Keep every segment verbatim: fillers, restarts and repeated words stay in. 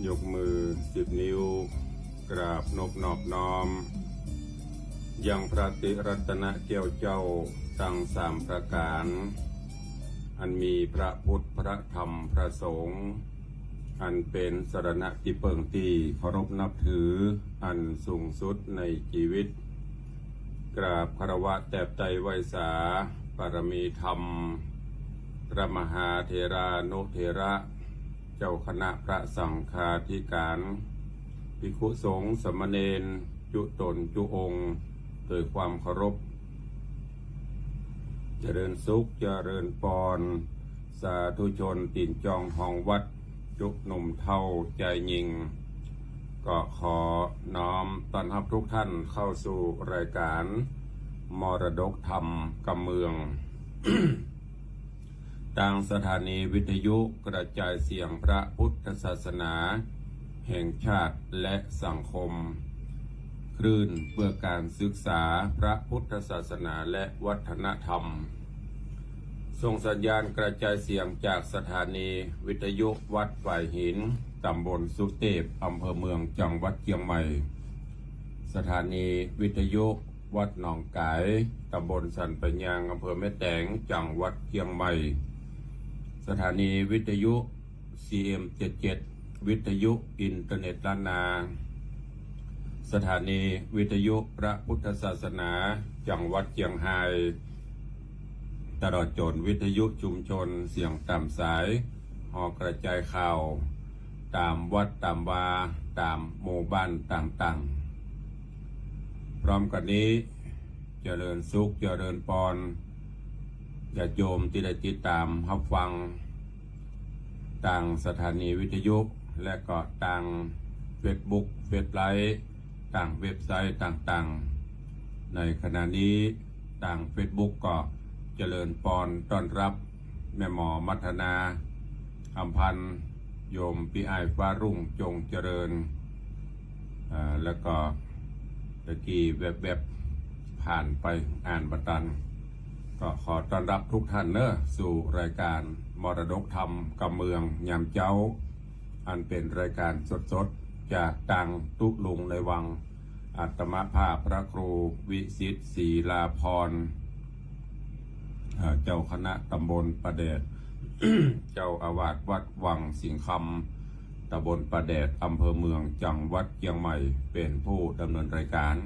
ยกมือสิบนิ้ว กราบนบนอบน้อม ยังพระติรัตนแก้วเจ้าตังสามประก๋าน อันมีพระพุทธ พระธรรม พระสงฆ์ อันเป๋นสรณะตี้เปิ้งตี้เคารพนับถืออันสูงสุดในจีวิต กราบคารวะแตบไตรไหว้สา ปารมีธรรม พระมหาเถรานุเถระ เจ้าคณะพระสังฆาธิการ ภิกขุสงฆ์สามเณร จุ๊ต๋นจุ๊องค์ โดยความเคารพ เจริญสุข เจริญปอน สาธุชนตี๋นจองห้องวัด จุ๊หนุ่มเฒ่าจายญิง ก็ขอน้อมต้อนฮับทุกท่านเข้าสู่รายการมรดกธรรมกำเมือง ตางสถานีวิทยุกระจายเสียงพระพุทธศาสนาแห่งชาติและสังคม คลื่นเพื่อการศึกษาพระพุทธศาสนาและวัฒนธรรม ส่งสัญญาณกระจายเสียงจากสถานีวิทยุวัดฝายหิน ตำบลสุเตพ อำเภอเมือง จังหวัดเจียงใหม่ สถานีวิทยุวัดหนองก๋าย ตำบลสันป่ายยาง อำเภอแม่แตง จังหวัดเจียงใหม่ สถานีวิทยุ ซีเอ็มเจ็ดเจ็ด วิทยุอินเทอร์เน็ตล้านนา สถานีวิทยุพระพุทธศาสนา จังหวัดเจียงฮาย ตลอดจ๋นวิทยุชุมชนเสียงต๋ามสาย หอกระจายข่าว ต๋ามวัดต๋ามวา ต๋ามหมู่บ้านต่างๆ พร้อมกั๋นนี้ เจริญสุข เจริญปอน ญาติโยมตี้ได้ติดต๋ามฮับฟัง ตางสถานีวิทยุ และก็ตางเฟซบุ๊ก เฟซไลฟ์ ตางเว็บไซต์ต่างๆ ในขณะนี้ ตางเฟซบุ๊กก็เจริญปอนต้อนฮับ แม่หมอมัทนา อำพันธ์ โยมปี้อ้ายฟ้ารุ่ง จงเจริญ อ่า แล้วก็ตะกี้แวบๆ ผ่านไปอ่านบ่ตัน ก็ขอต้อนฮับทุกท่านเนอะ สู่รายการมรดกธรรมกำเมืองยามเจ๊า อันเป๋นรายการสดๆ จากตางตุ๊ลุงในวัง อาตมาภาพพระครูวิสิทธิ์ ศรีลาภรณ์ เอ่อ เจ้าคณะตำบลป่าแดด เจ้าอาวาสวัดวังสิงห์คำ ตำบลป่าแดด อำเภอเมือง จังหวัดเจียงใหม่ เป๋นผู้ดำเนินรายการ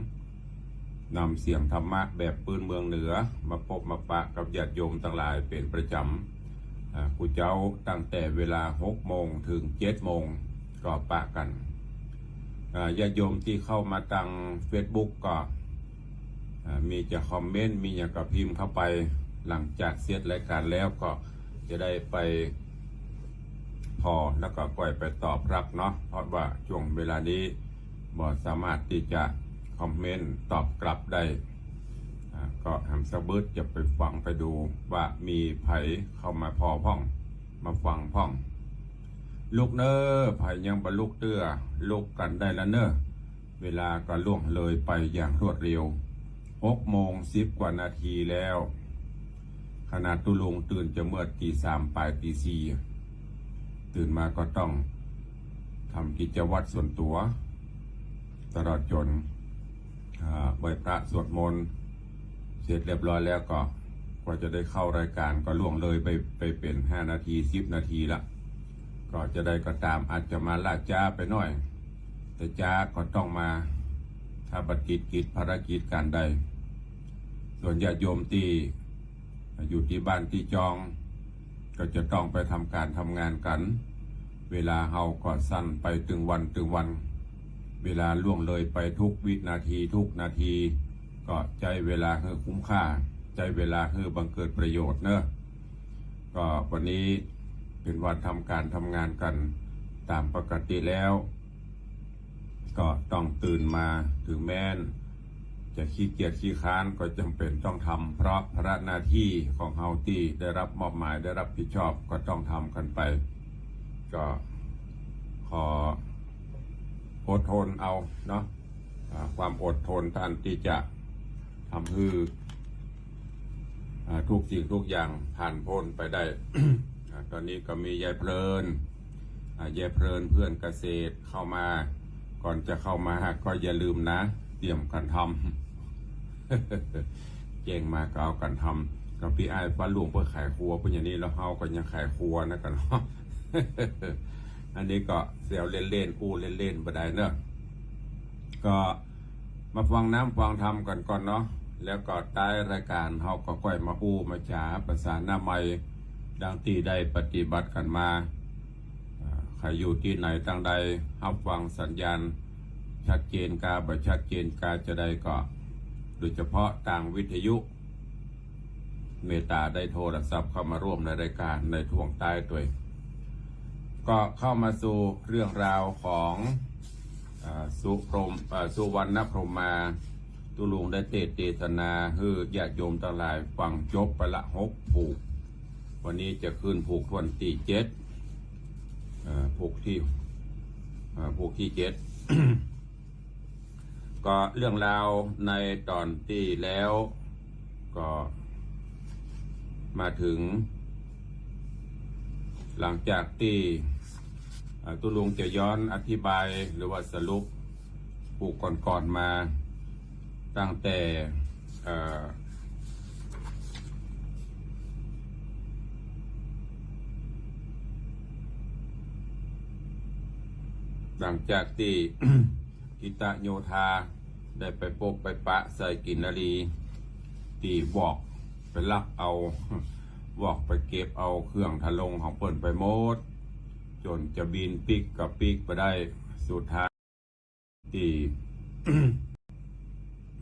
นำเสียงธรรมะแบบปื้นเมืองเหนือ มาปบมาปะกับญาติโยมตังหลายเป๋นประจ๋ำ อ่า กู้เจ๊าตั้งแต่เวลาหกโมงเถิงเจ็ดโมงก็ปะกั๋น อ่า ญาติโยมตี้เข้ามาตางเฟซบุ๊กก็ อ่า มีจะคอมเมนต์ มีหยังก็พิมพ์เข้าไป หลังจากเสร็จรายการแล้วก็จะได้ไปผ่อ แล้วก็ก้อยไปตอบฮับเนาะ เพราะว่าช่วงเวลานี้บ่สามารถตี้จะคอมเมนต์ตอบกลับได้ อ่า ก็หำสะบึดจะไปฟังไปดูว่ามีใผเข้ามาผ่อพ่อง มาฟังพ่อง ลุกเน่อ ใผยังบ่ลุกเตื้อ ลุกกั๋นได้แล้วเน่อ เวลาก็ล่วงเลยไปอย่างรวดเร็ว หกโมงสิบกว่านาทีแล้ว ขนาดตุ๊ลุงตื่นจะเมื่อตีสามปลายตีสี่ ตื่นมาก็ต้องทำกิจวัตรส่วนตั๋ว ตลอดจ๋น อ่า ไหว้พระสวดมนต์เสร็จเรียบร้อยแล้วก็ กว่าจะได้เข้ารายการก็ล่วงเลยไป ไปเป๋นห้านาที สิบนาทีละ ก็จะใดก็ต๋าม อาจจะมาล่าจ๊าไปหน้อย แต่จ๊าก็ต้องมา ถ้าบ่ติดกิจภารกิจก๋านใด ส่วนญาติโยมตี้อยู่ตี้บ้านตี้จอง ก็จะต้องไปทำก๋านทำงานกั๋น เวลาเฮาก็สั้นไปตึงวันตึงวัน เวลาล่วงเลยไปทุกวินาทีทุกนาที ก็ใจ๊เวลาหื้อคุ้มค่า ใจ๊เวลาหื้อบังเกิดประโยชน์เน่อ ก็วันนี้เป๋นวันทำก๋านทำงานกั๋นต๋ามปกติแล้ว ก็ต้องตื่นมา เถิงแม้นจะขี้เกียจขี้คร้านก็จ๋ำเป๋นต้องทำ เพราะภาระหน้าตี้ของเฮาตี้ได้ฮับมอบหมาย ได้ฮับผิดชอบก็ต้องทำกั๋นไป ก็ขออดทนเอาเนาะ อ่า ความอดทนต้านตี้จะทำหื้อ อ่า ทุกสิ่งทุกอย่างผ่านป๊นไปได้ อ่า ต๋อนนี้ก็มียายเพลิน อ่า ยายเพลินเพื่อนเกษตรเข้ามา ก่อนจะเข้ามาก็อย่าลืมนะ เตรียมกั๋นทำ แจ้งมาก็เอากั๋นทำ ก็ปี้อ้ายป้าลุงเปิ้นขายครัวเปิ้นอย่างนี้ แล้วเฮาก็ยังขายครัวนะกั๋นเนาะ อันนี้ก็แซวเล่นๆ อู้เล่นๆ บ่ดายเนาะ ก็มาฟังน้ำฟังธรรมกั๋นก่อนเนาะ แล้วก็ต๊ายรายก๋านเฮาก็ก้อยมาอู้มาจ๋าภาษาหน้าใหม่ ดังตี้ได้ปฏิบัติกั๋นมา อ่า ใผอยู่ตี้ไหนตางใด ฮับฟังสัญญาณชัดเจนกา บ่ชัดเจนกาจาใดก็ โดยเฉพาะตางวิทยุ เมตตาได้โทรศัพท์เข้ามาร่วมในรายก๋านในท่วงต๊ายตวย ก็เข้ามาสู่เรื่องราวของ อ่า สุพรหม อ่า สุวรรณพรหมา ตุ๊ลุงได้เตสน์เตสนาหื้อญาติโยมตังหลายฟังจบไปละหกผูก วันนี้จะขึ้นผูกถ้วนตี้เจ็ด เอ่อ ผูกตี้ เอ่อ ผูกตี้เจ็ด ก็เรื่องราวในต๋อนตี้แล้วก็มาเถิง หลังจากตี้ เอ่อ ตุ๊ลุงจะย้อนอธิบายหรือว่าสรุปผูกก่อนๆ มา ตั้งแต่ เอ่อ หลังจากตี้ กิตโยธาได้ไปปบไปปะใส่กินนรี ตี้วอกไปลักเอา วอกไปเก็บเอาเครื่องทะลงของเปิ้นไปหมด จ๋นจะบินปิ๊กก็ปิ๊กบ่ได้ สุดท้าย ตี้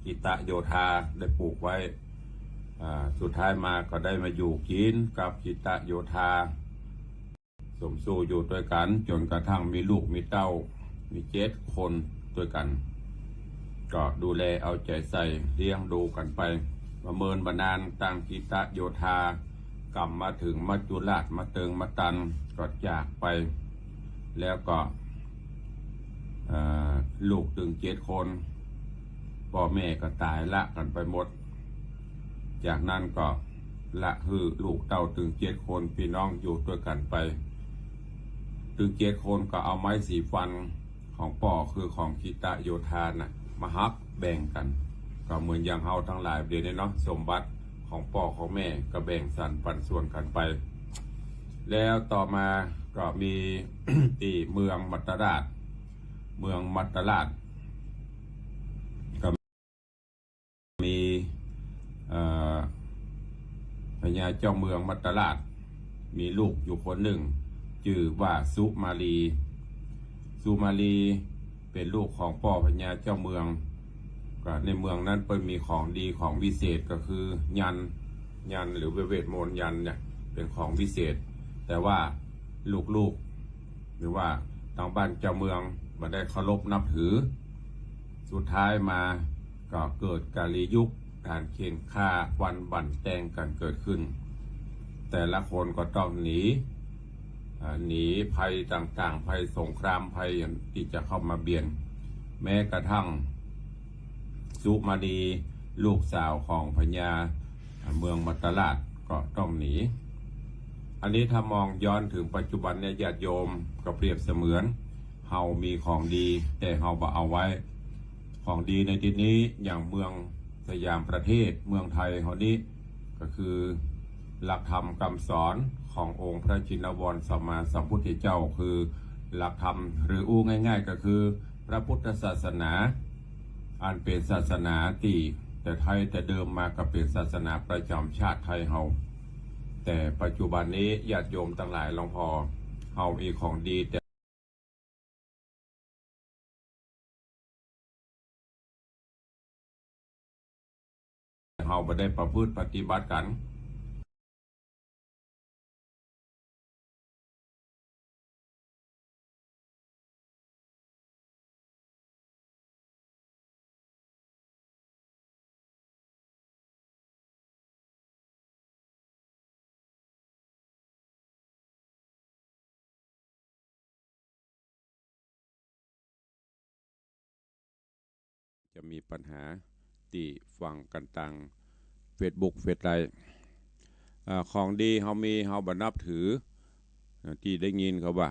กิตโยธาได้ปลูกไว้ อ่า สุดท้ายมาก็ได้มาอยู่กิ๋นกับกิตโยธา สมสู่อยู่ตวยกั๋น จ๋นกระทั่งมีลูกมีเต้า มีเจ็ดคนตวยกั๋น ก็ดูแลเอาใจ๋ใส่เลี้ยงดูกั๋นไป บ่เมินบ่นาน ตางกิตโยธา ก่ำมาเถิงมัจจุราช มาเติงมาตัน ก็จากไป แล้วก็ เอ่อ ลูกตึงเจ็ดคน ป้อแม่ก็ต๋ายละกั๋นไปหมด จากนั้นก็ละหื้อลูกเต้าตึงเจ็ดคน ปี้น้องอยู่ตวยกั๋นไป ตึงเจ็ดคนก็เอาไม้สีฟันของป้อ คือของกิตโยธาน่ะ มาหักแบ่งกั๋น ก็เหมือนอย่างเฮาตังหลายเดี๋ยวนี้เนาะ สมบัติของป้อของแม่ก็แบ่งสรรปันส่วนกั๋นไป แล้วต่อมาก็มี ตี้เมืองมัตตราช เมืองมัตตราช ก็มี เอ่อ พญาเจ้าเมืองมัตตราช มีลูกอยู่คนนึ่ง จื้อว่าสุมาลี สุมาลีเป๋นลูกของป้อพญาเจ้าเมือง ก็ในเมืองนั้นเปิ้นมีของดีของวิเศษก็คือยันต์ ยันต์หรือเวทมนต์ยันต์เนี่ยเป๋นของวิเศษ แต่ว่าลูกๆ หรือว่าตางบ้านเจ้าเมืองบ่ได้เคารพนับถือ สุดท้ายมาก็เกิดกาลียุค ก๋านเข่นฆ่าฟันบั่นแตงกั๋นเกิดขึ้น แต่ละคนก็ต้องหนี อ่า หนีภัยต่างๆ ภัยสงคราม ภัยตี้จะเข้ามาเบียด แม้กระทั่งสุมาลี ลูกสาวของพญาเมืองมัตตราชก็ต้องหนี อันนี้ถ้ามองย้อนเถิงปัจจุบันเนี่ย ญาติโยม ก็เปรียบเสมือนเฮามีของดี แต่เฮาบ่เอาไว้ ของดีในตี้นี้อย่างเมืองสยามประเทศ เมืองไทยเฮานี้ ก็คือหลักธรรมกำสอนขององค์พระชินวรสัมมาสัมพุทธเจ้า คือหลักธรรม หรืออู้ง่ายๆ ก็คือพระพุทธศาสนา อันเป๋นศาสนาตี้แต่ไท้แต่เดิมมาก็เป๋นศาสนาประจ๋ำชาติไทยเฮา แต่ปัจจุบันนี้ญาติโยมตังหลายลองผ่อ เฮามีของดีแต่ เฮาบ่ได้ประพฤติปฏิบัติกั๋น จะมีปัญหาตี้ฟังกั๋นตางเฟซบุ๊กเฟซไลน์ อ่า ของดีเฮามี เฮาบ่นับถือ อ่า ตี้ได้ยินเขาว่า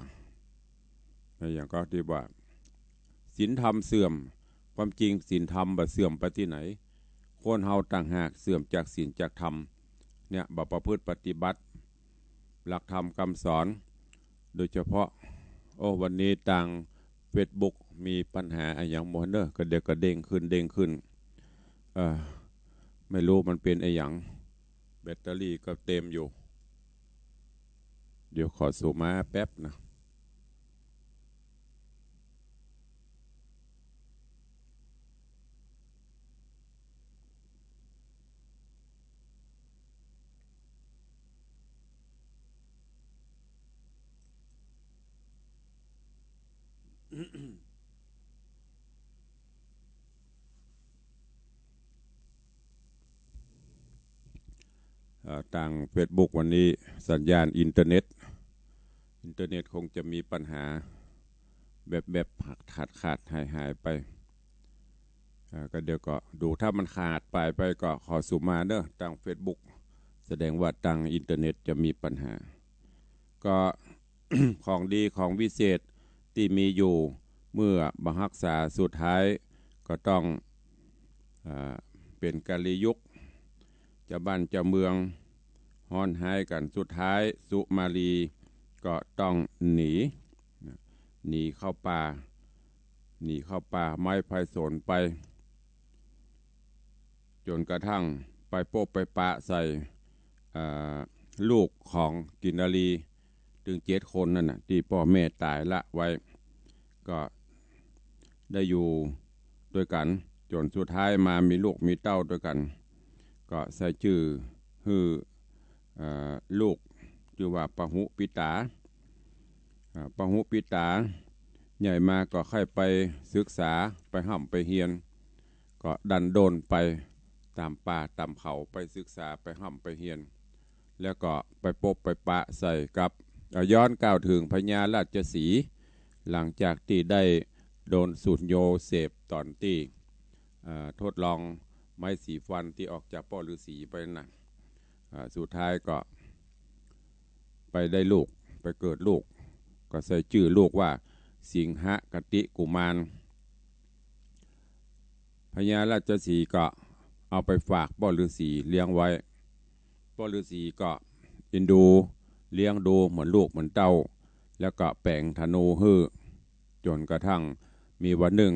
อย่างก็ตี้ว่า ศีลธรรมเสื่อม ความจริงศีลธรรมบ่เสื่อมไปตี้ไหน คนเฮาต่างหากเสื่อมจากศีลจากธรรม เนี่ย บ่ประพฤติปฏิบัติหลักธรรมกำสอน โดยเฉพาะ โอ้ วันนี้ตางเฟซบุ๊กมีปัญหาอะหยังบ่เนอะ ก็เดี๋ยวก็เด้งขึ้นเด้งขึ้น เอ่อ ไม่รู้มันเป๋นอะหยัง แบตเตอรี่ก็เต็มอยู่ เดี๋ยวขอสูบมาแป๊บนะ เอ่อ ตางเฟซบุ๊กวันนี้สัญญาณอินเทอร์เน็ต อินเทอร์เน็ตคงจะมีปัญหา แบบๆ ขาดๆ หายๆ ไป อ่า ก็เดี๋ยวก็ดู ถ้ามันขาดไปไปก็ขอสูบมาเนอะ ตางเฟซบุ๊ก แสดงว่าตางอินเทอร์เน็ตจะมีปัญหา ก็ ของดีของวิเศษตี้มีอยู่ เมื่อบ่ฮักษาสุดท้ายก็ต้อง อ่า เป๋นกาลียุค เจ้าบ้านเจ้าเมืองฮ้อนฮ้ายกั๋น สุดท้ายสุมาลีก็ต้องหนี หนีเข้าป่า หนีเข้าป่าไม้ไผ่สนไป จ๋นกระทั่งไปปบไปปะใส่ อ่า ลูกของกินนารี ตึงเจ็ดคนนั่นน่ะ ตี้ป้อแม่ต๋ายละไว้ ก็ได้อยู่ตวยกั๋น จ๋นสุดท้ายมามีลูกมีเต้าตวยกั๋น ก็ใส่จื้อหื้อ เอ่อ ลูกจื้อว่าปะหุปิตา อ่า ปะหุปิตา ใหญ่มาก็ใค่ไปศึกษา ไปฮ่ำไปเฮียน ก็ดันด้นไปต๋ามป่าต๋ามเขา ไปศึกษา ไปฮ่ำไปเฮียน แล้วก็ไปปบไปปะใส่กับ เอ่อ ย้อนกล่าวเถิงพญาราชสีห์ หลังจากตี้ได้โดนสูตรโยเสพต๋อนตี้ เอ่อ ทดลองไม้สีฟันตี้ออกจากป้อฤๅษีไปนั่นน่ะ อ่า สุดท้ายก็ไปได้ลูก ไปเกิดลูก ก็ใส่จื้อลูกว่าสิงหกติกุมาร พญาราชสีห์ก็เอาไปฝากป้อฤๅษีเลี้ยงไว้ ป้อฤๅษีก็เอ็นดูเลี้ยงดูเหมือนลูกเหมือนเต้า แล้วก็แป๋งธนูหื้อ จ๋นกระทั่งมีวันนึ่ง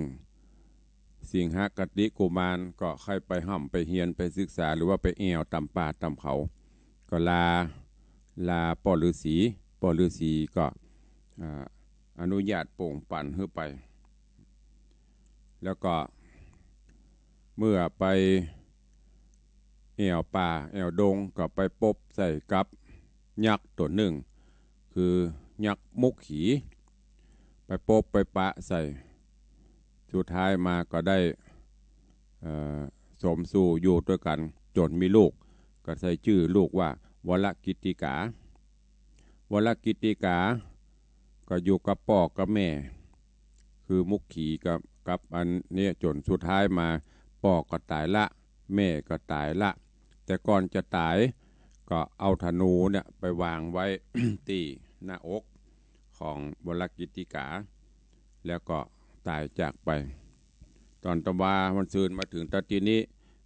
สิงหกติกุมารก็ใค่ไปฮ่ำไปเฮียนไปศึกษา หรือว่าไปแอ่วต๋ามป่าต๋ามเขา ก็ลา ลาป้อฤๅษี ป้อฤๅษีก็ อ่า อนุญาตโป่งปั๋นหื้อไป แล้วก็เมื่อไปแอ่วป่าแอ่วดง ก็ไปปบใส่กับยักษ์ตั๋วนึ่ง คือยักษ์มุขขี ไปปบไปปะใส่ สุดท้ายมาก็ได้ เอ่อ สมสู่อยู่ตวยกั๋นจ๋นมีลูก ก็ใส่จื้อลูกว่าวรกิตติกา วรกิตติกา ก็อยู่กับป้อกับแม่ คือมุขขีกับ กับอันเนี้ย จ๋นสุดท้ายมาป้อก็ต๋ายละ แม่ก็ต๋ายละ แต่ก่อนจะต๋ายก็เอาธนูเนี่ยไปวางไว้ ตี้หน้าอกของวรกิตติกา แล้วก็ต๋ายจากไป ต๋อนตะวาวันซืนมาเถิงตะกี้นี้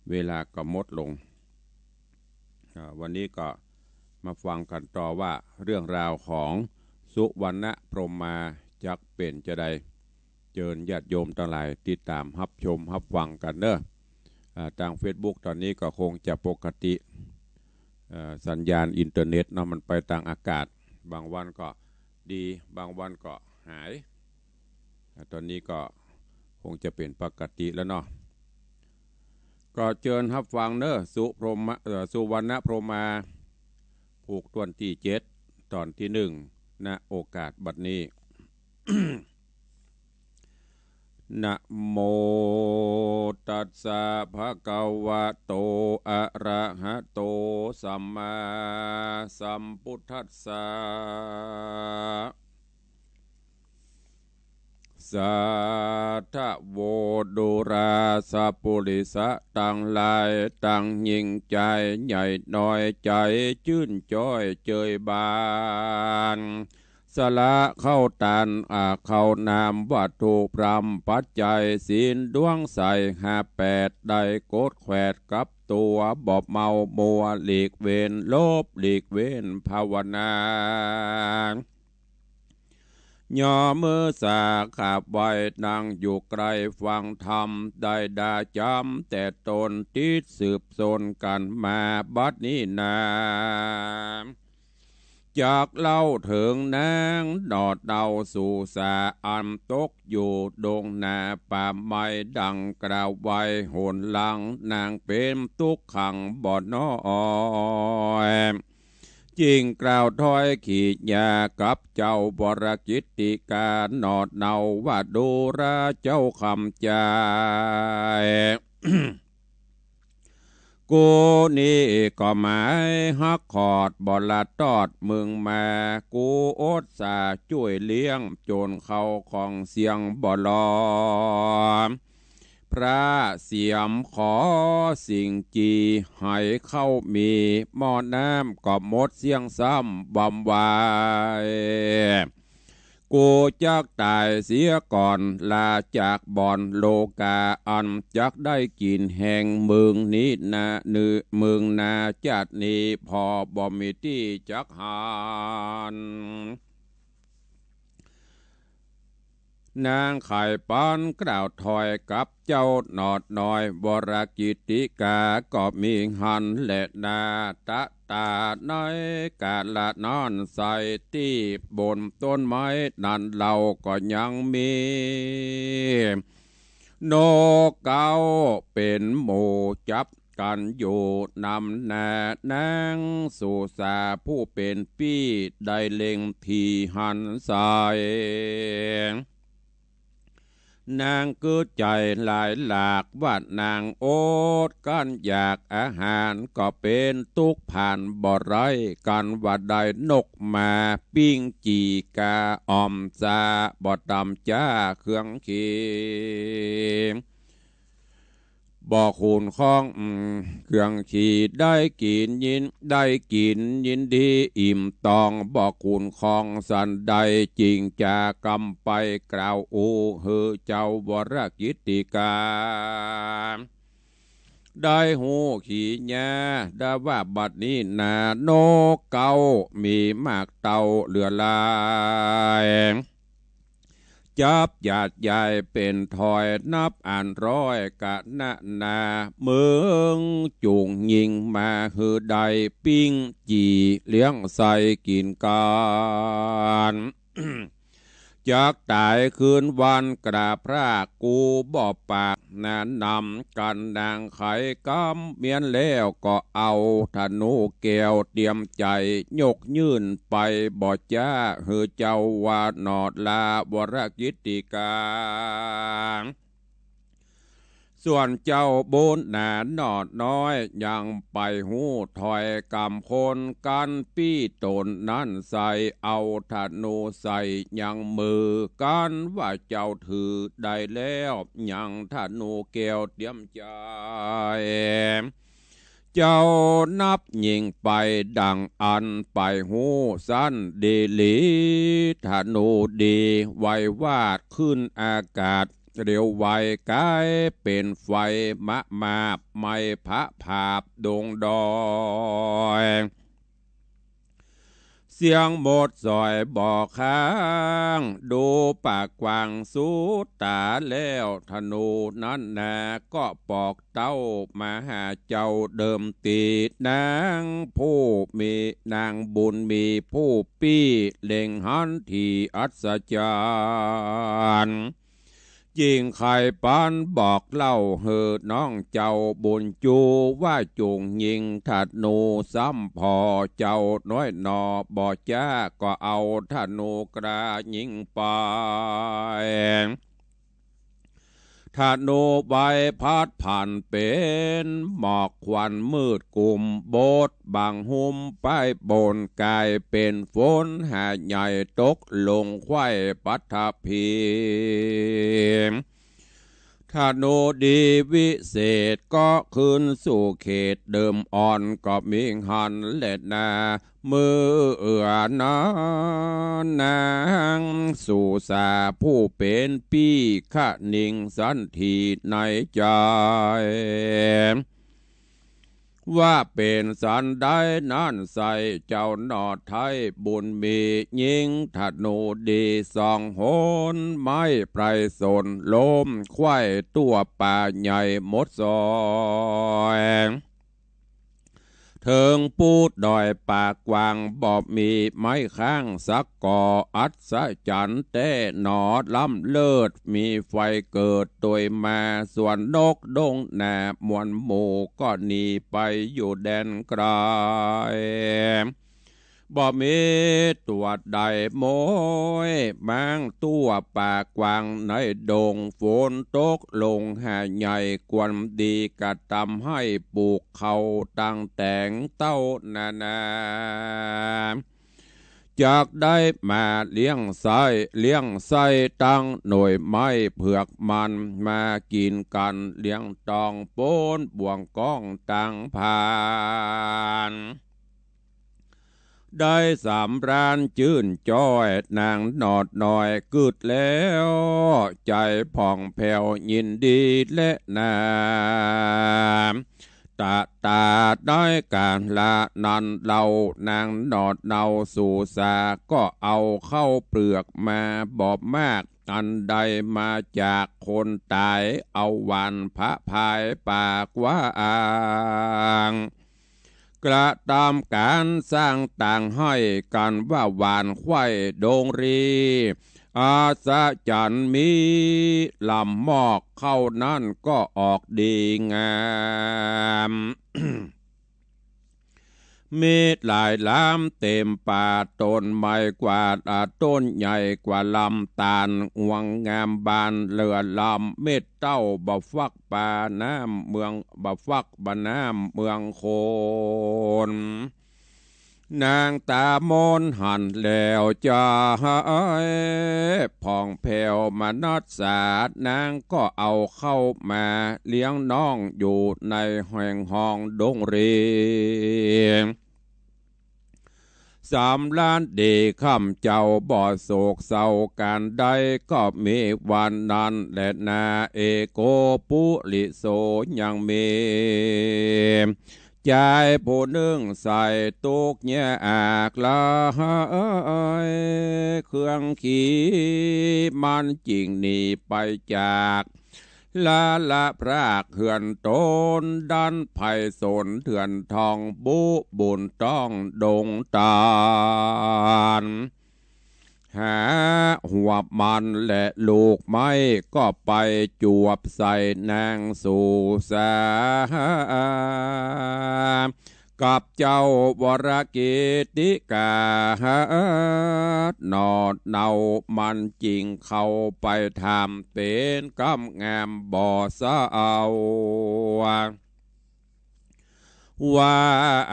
เวลาก็หมดลง อ่า วันนี้ก็มาฟังกั๋นต่อว่าเรื่องราวของสุวรรณพรหมาจักเป๋นจาใด เจิญญาติโยมตังหลายติดต๋ามฮับชมฮับฟังกั๋นเน่อ อ่า ตางเฟซบุ๊กต๋อนนี้ก็คงจะปกติ เอ่อ สัญญาณอินเทอร์เน็ตเนาะ มันไปตางอากาศ บางวันก็ดี บางวันก็หาย อ่า ต๋อนนี้ก็คงจะเป๋นปกติแล้วเนาะ ก็เจิญฮับฟังเน่อ สุพรหมะ เอ่อ สุวรรณพรหมา ผูกต้วนตี้เจ็ด ต๋อนตี้นึ่ง ณ โอกาสบัดนี้ นะโมตัสสะ ภะคะวะโต อะระหะโต สัมมาสัมพุทธัสสะ สาธะโว ดูราสะ ปุริสะตังหลาย ตังยิ่งใจ๋ ใหญ่น้อย ใจ๋จื้นจ้อยเจยบาน สละข้าวตาน อา ข้าวน้ำ วัตถุพร่ำปัจจัย ศีลดวงใสห้าแปด ได้กดแขวดกับตั๋ว บ่เมามัวหลีกเว้น ลบหลีกเว้นภาวนา ย่อมือสาขาบไหว้ นั่งอยู่ใกล้ฟังธรรม ได้ด่าจ๋ำแต่ต้น ติดสืบสนกั๋นมาบัดนี้นา จักเล่าเถิงนางหนอเต่าสุสา อันตกอยู่ดงนาป่าไม้ ดังกล่าวไว้หนหลัง นางเป๋นตุ๊กขังบ่น้อย จึงกล่าวถ้อยขีญากับเจ้าวรกิตติกาหนอเต่าว่า ดูราเจ้าข้าพเจ้า กูนี้ก็หมายฮักขอดบ่ละตอดมึงมา กูอดสาจ้วยเลี้ยง จ๋นเข้าของเสี้ยงบ่ลอ พระเสียมขอสิ่งจี๋ ไหเข้ามี หม้อน้ำก็หมดเสี้ยงซ้ำบ่วาย กูจักต๋ายเสียก่อน ลาจากบ่อนโลก๋า อันจักได้กิ๋นแฮงเมืองนี้นา เมืองนา จาตินี้ผ่อบ่มีตี้จักหัน นางไขปันกล่าวถ้อยกับเจ้าหนอน้อย วรกิตติกาก็มีหั้นแลนา ตะต๋าในก๋าละนั้นไส้ ตี้บนต้นไม้นั้นเล่าก็ยังมี นกเก๊าเป๋นหมู่จับกั๋นอยู่นำหน้า นางสุสาผู้เป๋นปี้ได้เล็งตี้หันไส้ นางกึ๊ดใจ๋หลายหลากว่านางอดกลั้นอยากอาหาร ก็เป๋นตุ๊กข์ผ่านบ่ได้ กั๋นว่าได้นกมาปิ้งจี่ก๋าอ่อมซา บ่ต๋ำจ๊าเครื่องขี บ่ขุนคล่อง อืม เครื่องขีได้กิ๋นยิน ได้กิ๋นยินดีอิ่มตอง บ่ขุนคล่องสันใด จึงจะกำไปกล่าวอู้หื้อเจ้าวรกิตติกา ได้ฮู้ขีญา ได้ว่าบัดนี้นา นกเก๊ามีมากเต้าเหลือหลาย จับหยาดใหญ่เป๋นถ้อยนับอันร้อย กะนานา เมืองจุ่งยิงมาหื้อได้ปิ้งจี่เลี้ยงไส้กิ๋นกั๋น จักต๋ายคืนวันกราบพระกูบ่ปาก นานนำกั๋นนางไขกำเมียนแล้ว ก็เอาธนูแก้วเตรียมใจ๋ ยกยื่นไปบ่จ๊าหื้อเจ้าว่าหนอลาวรกิตติกา ส่วนเจ้าบุญนาหนอน้อย ยังไปฮู้ถ้อยกำคนกั๋นปี้ต๋นนั้นไส้ เอาธนูใส่ยังมือ กั๋นว่าเจ้าถือได้แล้ว ยังธนูแก้วเตรียมใจ๋ เจ้านับยิงไปดังอันไปฮู้สันดีหลี ธนูดีไววาดขึ้นอากาศ เร็วไวก๋ายเป๋นไฟมะมาบไหม้ผะผาบดงดอย เสียงหมดสอยบ่ค้าง ดูปากกว้างสุดต๋าแล้ว ธนูนั้นนาก็ปอกเต้ามาหาเจ้าเดิมตี้ นางผู้มี นางบุญมีผู้ปี้เล็งหันตี้อัศจรรย์ จึงไขปันบอกเล่าหื้อน้องเจ้าบุญจูว่าจุ่งยิงธนูซ้ำผ่อเจ้าน้อยหนอบ่จ๊า ก็เอาธนูกล้ายิงไป ธนูไวพัดผ่านเป๋นหมอกควันมืดกุ่ม บดบังหุ้มป้ายบน ก๋ายเป๋นฝนหาใหญ่ตกลงไขว้ปัตภี ธนูดีวิเศษก็คืนสู่เขตเดิมอ่อนก็มีหั้นแลนา เมื่อนั้น นางสุสาผู้เป๋นปี้คะนิงสันถีในใจ๋ ว่าเป๋นสันใดนั้นไส้ เจ้าหนอไท้บุญมี ยิงธนูดีสองหน ไม้ไพรสนล้มไขว้ตั๋วป่าใหญ่หมดซอย เถิงปู๊ดอยปากกว้าง บ่มีไม้ข้างสักก่อ อัศจรรย์แต๊หนอล้ำเลิศ มีไฟเกิดตวยมา ส่วนนกดงหน้ามวลหมู่ ก็หนีไปอยู่แดนไก๋ บ่มีตั๋วใดโม้ย ม้างตั๋วปากกว้างในดง ฝนตกลงหาใหญ่กวนดี กระตำหื้อปลูกข้าวตังแต๋งเต้านานา จักได้มาเลี้ยงไส้ เลี้ยงไส้ตังหน่วยไม้เผือกมัน มากิ๋นกั๋นเลี้ยงตอง โป๊นบ่วงก้องตังผาน ได้สำราญจื้นจ้อย นางหนอดน้อยกึ๊ดแล้ว ใจ๋ผ่องแผ้วยินดีแลนา ตะตาได้ก๋าละนั้นเล่า นางหนอดเนาสุสา ก็เอาข้าวเปลือกมาบ่มาก อันได้มาจากคนต๋าย เอาหว่านผะพายปากกว้าง กระตำก๋านสร้างตางหื้อกั๋นว่าหว่านไขว้ดงรี อัศจรรย์มีลำมอก ข้าวนั้นก็ออกดีงาม มีหลายลำเต๋มป่า ต้นไม้กว่าละต้นใหญ่กว่าลำตาล งวงงามบานเหลือลำ เม็ดเต้าบ่ฟักปาน้ำเมือง บ่ฟักปาน้ำเมืองโคน นางต๋ามนหันแล้วใจ๋ ผ่องแผ้วมนัสสา นางก็เอาข้าวมาเลี้ยงน้องอยู่ในแห่งห้องดงรี สำราญดีค่ำเจ้า บ่โศกเศร้าก๋านใด ก็มีวันนั้นแลนา เอโกปุริโส ยังมี จายผู้นึ่งใส่ตุ๊กข์ยากหลาย เครื่องขีมันจึงหนีไปจาก ละละพรากเฮือนตน ดันไพศาลเถื่อนทอง บุบุญต้องดงตาล หาหัวมันและลูกไม้ ก็ไปจวบใส่นางสุสา กับเจ้าวรกิตติกา หนอดเนามันจึงเข้าไปถาม เป๋นกำงามบ่เศร้า ว่า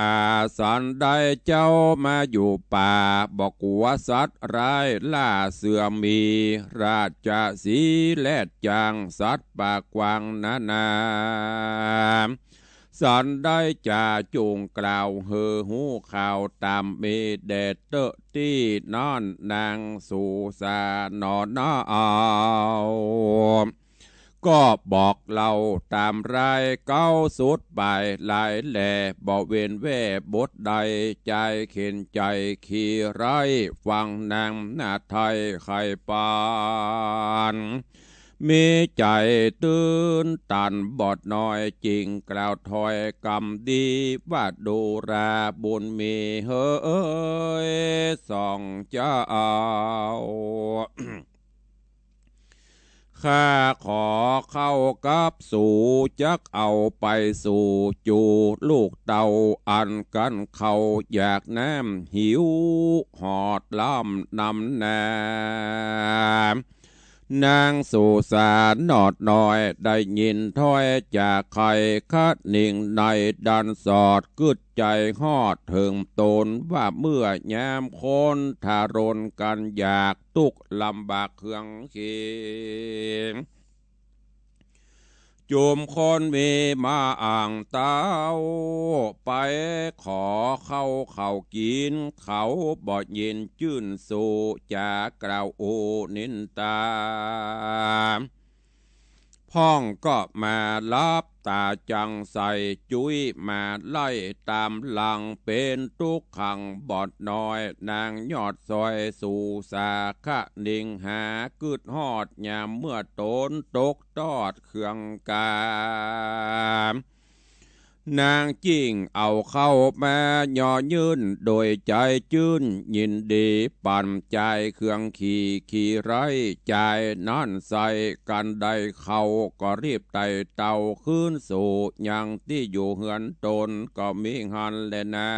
อาสันใดเจ้ามาอยู่ป่า บ่กั๋วสัตว์ร้ายล่าเสือหมี ราชสีห์แลดจ๋าง สัตว์ป่ากว้างนานา สันใดจะจุ่งกล่าวหื้อฮู้ข่าวต๋ามมีแด่เต๊อะตี้นั้น นางสุสาหนอนาเอา ก็บอกเล่าต๋ามรายเก๊าสุดปายหลายแหล่ บ่เว้นแว่บทใด จายเข็ญใจ๋ขี้ร้าย ฟังนางหน้าไท้ไขปาน มีใจ๋ตื่นตันบ่น้อย จึงกล่าวถ้อยกำดี ว่าดูราบุญมีเหย สองเจ้า ข้าขอข้าวกับสู จักเอาไปสู่จู๋ลูกเต้า อันกั๋นข้าวอยากน้ำ หิวหอดล้ำนำนา นางสุสาหนอดน้อย ได้ยินถ้อยจากไขคะนิงใน ดันสอดกึ๊ดใจ๋ฮอดเถิงต๋น ว่าเมื่อยามคนทรนกั๋นอยาก ตุ๊กข์ลำบากเครื่องเข็ญ จุมคนมีมาอ่างเต๊า ไปขอข้าวเขากิ๋น เขาบ่ยินจื้นสู่ จ๋ากล่าวอู้นินตา พ่องก็มาลับต๋าจั่งใส่ จุ้ยมาไล่ต๋ามหลัง เป๋นตุ๊กขังบ่น้อย นางยอดซอยสู่สาคะ นิ่งหากึ๊ดฮอดยามเมื่อต๋นตกตอดเคืองก๋า นางจึ่งเอาข้าวมาย่อยื่น โดยใจ๋จื้นยินดี ปั๋นจ่ายเครื่องขี่ ขี่ไล่จ่ายนั้นใส่ กันได้ข้าวก็รีบไต่เต้าคืนสู่ ยังตี้อยู่เฮือนต๋นก็มีหั้นแลนา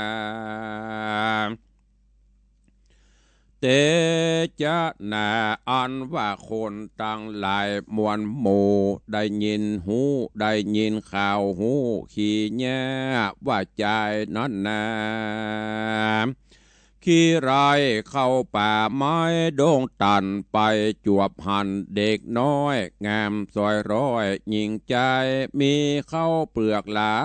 เตจะนา อันว่าคนตังหลายมวลหมู่ ได้ยินฮู้ ได้ยินข่าวฮู้ ขี้เยียะว่าจ่ายนั้นนา ขี่ไล่เข้าป่าไม้ดงตันไป จวบหันเด็กน้อย งามซอยร้อยหญิงใจ๋ มีข้าวเปลือกหลา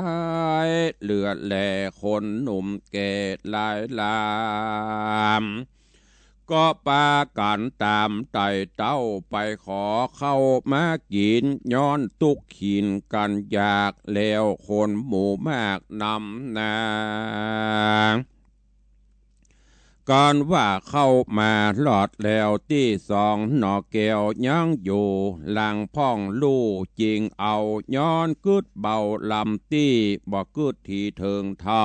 ย เหลือแลคนหนุ่มแก่หลายหลาม ก็ปากั๋นต๋ามไต่เต้า ไปขอข้าวมากิ๋น ย้อนตุ๊กข์ขินกั๋นอยาก แล้วคนหมู่มากนำนา กันว่าเข้ามาลอดแล้วตี้สองหน่อแก้วยังอยู่ หลังพ่องลู่จึ่งเอา ย้อนกึ๊ดเบาลำตี้ บ่กึ๊ดถี่เถิงธรร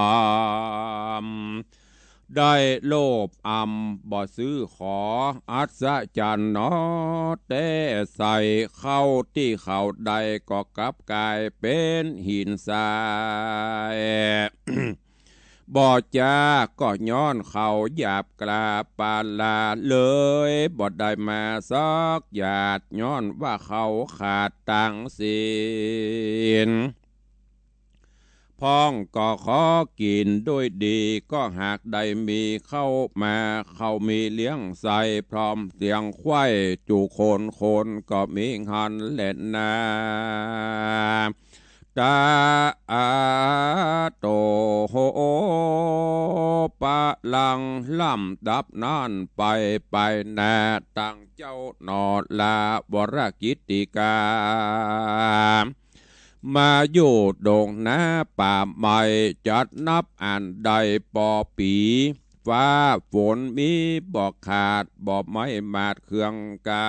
ม ได้โลภอำบ่ซื้อขอ อัศจรรย์หนอแต๊ใส่ ข้าวตี้เขาได้ก็กลับก๋ายเป๋นหินทราย บ่จ๊าก็ย้อนเขาหยาบกล้าปาลา เลยบ่ได้มาสักหยาด ย้อนว่าเขาขาดตังศีล พ่องก็ขอกิ๋นด้วยดี ก็หากได้มีเข้ามา เขามีเลี้ยงใส่ พร้อมเสียงไขว้จุคน คนก็มีหั้นแลนา ตาอาโตโห ปะลังลำดับนั้นไป ไปหน้าตังเจ้าหน่อลาวรกิตติกา มาอยู่ดงนาป่าไม้ จัดนับอันได้ปอปี๋ ฟ้าฝนมีบ่ขาด บ่ไหม้หมาดเคืองกา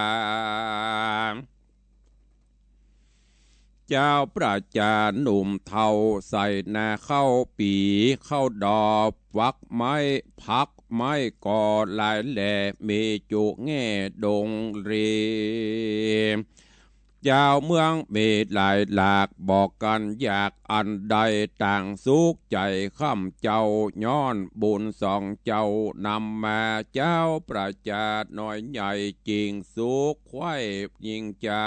เจ้าประจาหนุ่มเฒ่า ใส่นาข้าวปี๋ข้าวดอก ฟักไม้ผักไม้ก็หลายแหล่ มีจุแง่ดงรี เจ้าเมืองมีหลายหลาก บ่กั๋นอยากอันใด ต่างสุขใจ๋ค่ำเจ้า ย้อนบุญสองเจ้านำมา เจ้าประจาน้อยใหญ่จึ่งสุขไขว้ยิ่งใจ๋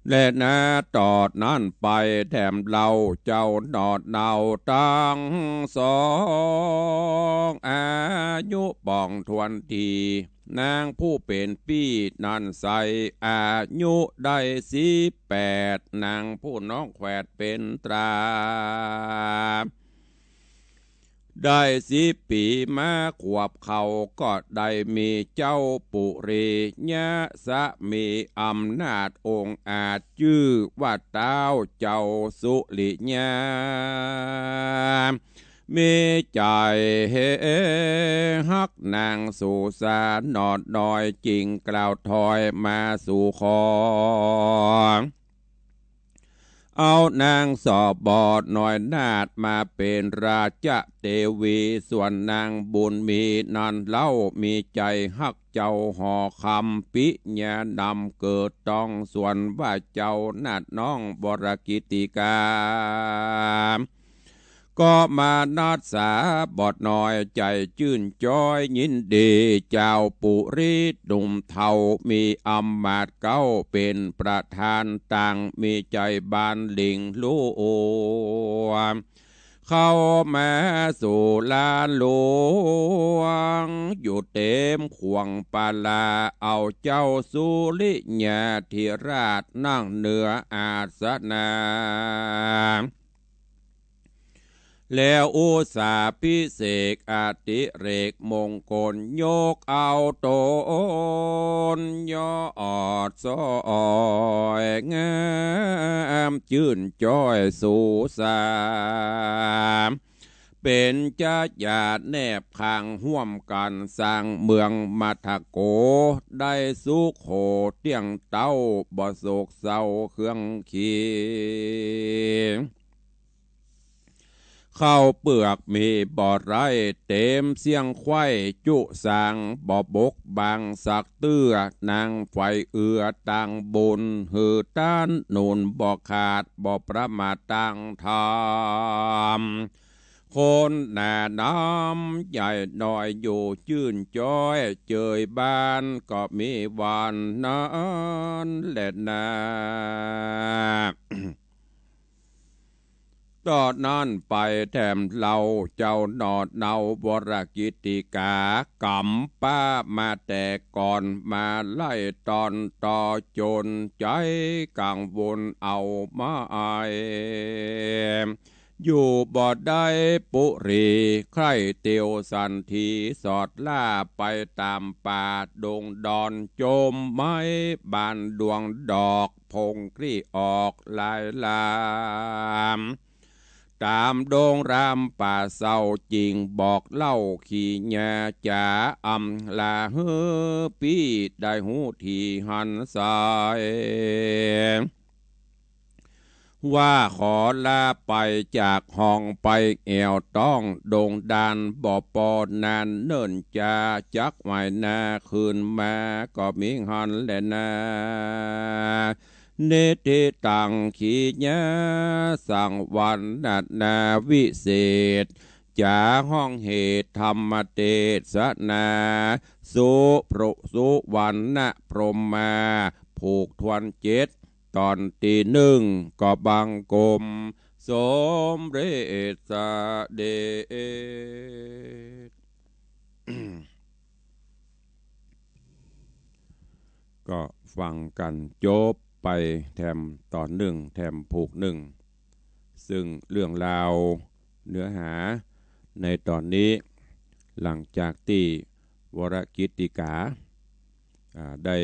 แลนา ต่อนั้นไปแถมเล่าเจ้าหน่อเนาตังสอง อายุป่องถ้วนที นางผู้เป๋นปี้นั้นใส่ อายุได้สิบแปด นางผู้น้องแขวดเป๋นตรา ได้สิบปี๋มาขวบเขา ก็ได้มีเจ้าปุริยะสามี อำนาจองอาจ จื้อว่าต๊าวเจ้าสุริยะ มีใจ๋ฮักนางสุสาหนอน้อย จึ่งกล่าวถอยมาสู่ขอ เอานางสบน้อยนาฏมาเป๋นราชเตวี ส่วนนางบุญมีนั้นเล่า มีใจ๋ฮักเจ้าหอคำ ปิญญานำเกิดต้อง ส่วนว่าเจ้านาฏน้องวรกิตติกา ก็มานัสสาบน้อย ใจ๋จื้นจ๊อยยินดี เจ้าปุริหนุ่มเฒ่า มีอำมาตย์เก๊าเป๋นประธาน ต่างมีใจ๋บานหลิ่งลู่ ค เข้ามาสู่ลานหลวง อยู่เต๋มข่วงปาลา เอาเจ้าสุริยาธิราชนั่งเหนืออาสนะ แล้วอุสาพิเศษกอติเรกมงคล ยกเอาต๋นยอดสวยงาม จื้นจ้อยสูสา เป๋นจะหยาดแนบข้างฮ่วมกั๋น สร้างเมืองมัทโก ได้สุโขเตี้ยงเต๊า บ่โศกเศร้าเครื่องขี ข้าวเปลือกมีบ่ไร้ เต๋มเสี้ยงไขว้จุสาง บ่บกบังสักเตื้อ นางใฝ่เอื้อตางบุญ หื้อต้านหนุนบ่ขาด บ่ประมาทตางธรรม คนหนาน้ำใหญ่น้อยอยู่จื้นจ้อย เจยบ้านก็มีวันนั้นแลนา ต๋อนนั้นไปแถมเล่า เจ้าหนอดเนา วรกิตติกา ก๋ำป๊ามาแต่ก่อน มาไล่ต๋อนต่อจ๋น ใจ๋กังวลเอามาอาย อยู่บ่ได้ปุรี ใคร่เตียวสันที สอดล่าไปต๋ามป่าดงดอน จมไม้บานดวงดอก ผงกลี้ออกลายลาม ต๋ามดงรามป่าเศร้า จิ่งบอกเล่าขีญาจ๋า อำลาหื้อปี้ได้ฮู้ทีหันสาย ว่าขอลาไปจากห้องไปแอ่วต้องดงดาน บ่ปอนานเนิ่นจา จักไหวนาคืนมา ก็มีหันแลนา นิธิตังขีญาสังวรรณนาวิเศษ จ๋าฮ้องเหตุธรรมเตสนา สุพรุ สุวรรณพรหมมา ผูกทวนเจ็ด ต๋อนตี้นึ่ง ก็บังคมสมเร็จเสด็จ ก็ฟังกั๋นจบไปแถมต๋อนนึ่ง แถมผูกนึ่ง ซึ่งเรื่องราวเนื้อหาในต๋อนนี้ หลังจากตี้วรกิตติกา อ่า ได้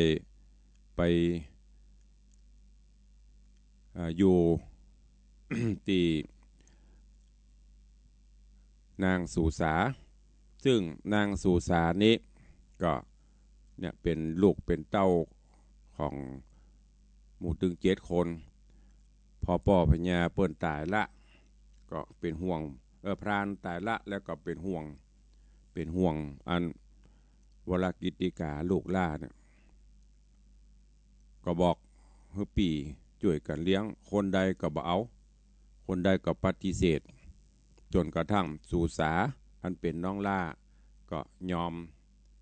ไป อ่า อยู่ ตี้ นางสุสา ซึ่งนางสุสานี้ก็เนี่ยเป๋นลูกเป๋นเต้าของหมู่ตึงเจ็ดคน พอป้อพญาเปิ้นต๋ายละ ก็เป๋นห่วง เออ พรานต๋ายละ แล้วก็เป๋นห่วง เป๋นห่วงอันวรกิตติกาลูกหล้าเนี่ย ก็บอกหื้อปี้จ้วยกั๋นเลี้ยง คนใดก็บ่เอา คนใดก็ปฏิเสธ จ๋นกระทั่งสุสา อันเป๋นน้องหล้า ก็ยอม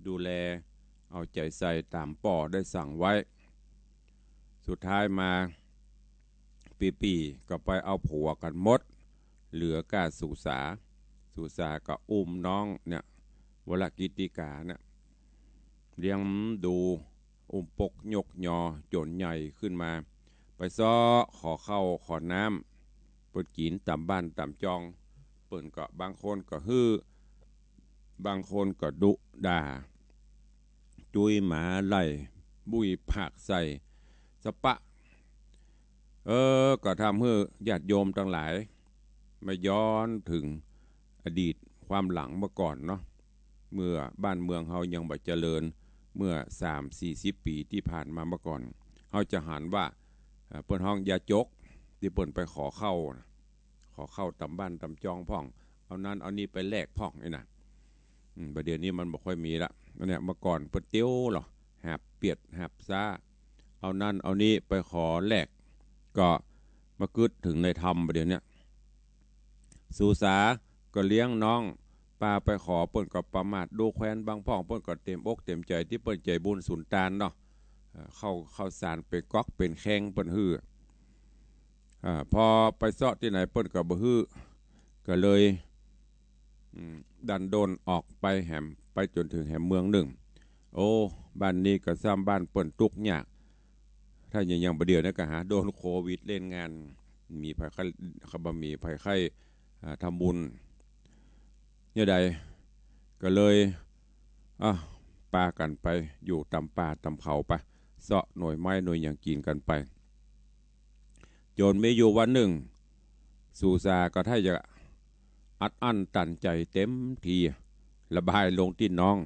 ดูแล เอาใจ๋ใส่ต๋ามป้อได้สั่งไว้ สุดท้ายมา ปี้ๆ ก็ไปเอาผัวกั๋นหมด เหลือก้าสุสา สุสาก็อุ้มน้องเนี่ย วรกิตติกาเนี่ย เลี้ยงดู อุ้มปกยกยอจ๋นใหญ่ขึ้นมา ไปเซาะขอข้าวขอน้ำเปิ้นกิ๋นต๋ามบ้านต๋ามจอง เปิ้นก็บางคนก็หื้อ บางคนก็ดุด่า จุยหมาไล่ บุ้ยผากใส่สะปะ เออ ก็ทำหื้อญาติโยมตังหลาย มาย้อนเถิงอดีตความหลังเมื่อก่อนเนาะ เมื่อบ้านเมืองเฮายังบ่เจริญ เมื่อสามสี่สิบปี๋ตี้ผ่านมาเมื่อก่อน เฮาจะหันว่า เอ่อ เปิ้นฮ้องยาจก ตี้เปิ้นไปขอข้าวนะ ขอข้าวต๋ามบ้านต๋ามจองพ่อง เอานั้นเอานี่ไปแลกพ่องนี่นะ อืม บ่าเดี่ยวนี้มันบ่ค่อยมีละ อันเนี้ย เมื่อก่อนเปิ้นเตียวเหรอ หาบเปียดหาบซ้า เอานั้นเอานี่ไปขอแลก ก็มากึ๊ดเถิงในธรรม บ่าเดี่ยวเนี้ย สุสาก็เลี้ยงน้อง ปาไปขอเปิ้นก็ประมาทดูแควนบางพ่อง เปิ้นก็เต๋มอกเต๋มใจ๋ตี้เปิ้นใจ๋บุญสุนตานเนาะ เอ่อ ข้าว ข้าวสารเป๋นก๊อกเป๋นแคงเปิ้นหื้อ อ่า พอไปเซาะตี้ไหนเปิ้นก็บ่หื้อ ก็เลย อืม ดันโดนออกไปแหม ไปจ๋นเถิงแหมเมืองนึ่ง โอ้ บ้านนี้ก็ซ้ำบ้านเปิ้นตุ๊กยาก ถ้าอย่าง อย่างบ่าเดี่ยวนี้ก็หาโดนโควิดเล่นงาน มีภัยไข้ เขาบ่มีภัยไข้ อ่า ทำบุญ เนี่ยใด ก็เลย อ่ะ ปากั๋นไปอยู่ต๋ามป่าต๋ามเขาไป เซาะหน่วยไม้หน่วยหยังกิ๋นกั๋นไป จ๋นมีอยู่วันนึ่ง สุสาก็ถ้าจะอัดอั้นตันใจ๋เต็มที ระบายลงตี้น้อง